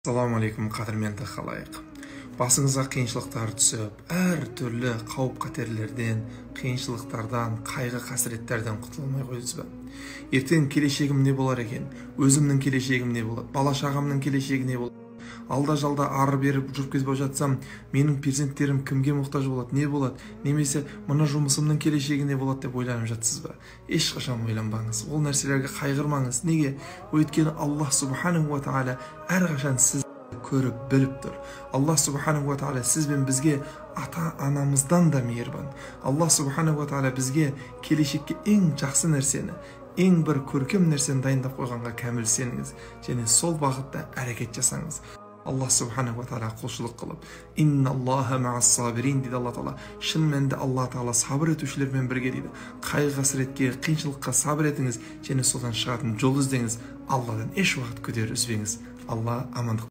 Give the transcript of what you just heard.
Ассалаумағалейкум, қадірменді халайық. Басыңызға қиыншылықтар түсіп, әр түрлі қауіп-қатерлерден, қиыншылықтардан, қайғы-қасіреттерден құтыла алмай қойдыңыз ба? Ертең келешегім не болар екен? Өзімнің келешегім не болады? Бала-шағамның келешегі не болады? Алда-жалда ары беріп жүріп кезіп жатсам, менің перзенттерім кімге мұқтаж болады, не болады? Немесе мына жұмысымның келешегі не болады деп ойланып жатсыз ба? Ешқашан ойланбаңыз. Ол нәрселерге қайғырмаңыз. Неге? Өйткені Аллах субханаху ва тағала әрқашан сізді көріп, біліп тұр. Аллах субханаху ва тағала сіз бен бізге ата-анамыздан да мейірбан. Аллах субханаху ва тағала бізге келешекке ең жақсы нәрсені, ең бір көркем нәрсені дайындап қойғанға кәміл сеніңіз және сол бағытта әрекет жасаңыз. Аллах субханаху ва тағала құлшылық қылып, инналлаха маас сабирин дейді Алла тағала. Шын мәнінде Алла тағала сабыр етушілермен бірге дейді. Қайғы-қасіретке, қиыншылыққа сабыр етіңіз және содан шығатын жол іздеңіз. Алладан еш уақыт күдер үзбеңіз. Алла амандық